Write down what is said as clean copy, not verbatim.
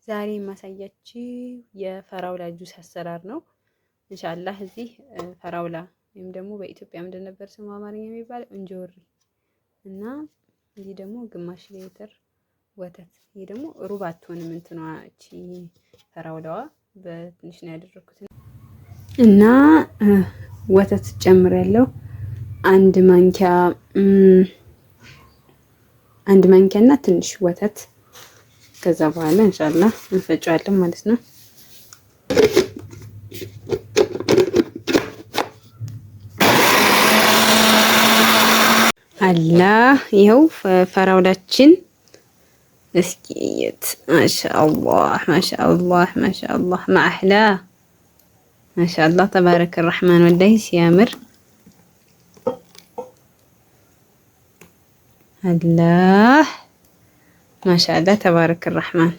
ዛሬ የማሳያችሁ የፈራውላ ጁስ አሰራር ነው። ኢንሻአላህ እዚህ ፈራውላ ወይም ደግሞ በኢትዮጵያ ምንድን ነበር ስሙ አማርኛ የሚባለው እንጆሪ እና ይህ ደግሞ ግማሽ ሊትር ወተት። ይህ ደግሞ ሩብ አትሆንም እንትኗ እቺ ፈራውላዋ በትንሽ ነው ያደረኩት እና ወተት ጨምሬያለሁ። አንድ ማንኪያ አንድ ማንኪያ እና ትንሽ ወተት። ከዛ በኋላ ኢንሻአላህ እንፈጫዋለን ማለት ነው። አላህ ይኸው ፈራውላችን እስኪ እየት ማሻአላህ ማሻአላህ ማሻአላህ ማአህላ ማሻአላህ ተባረከ ረሕማን ወላሂ ሲያምር አላህ ማሻአላህ ተባረከ ረሕማን።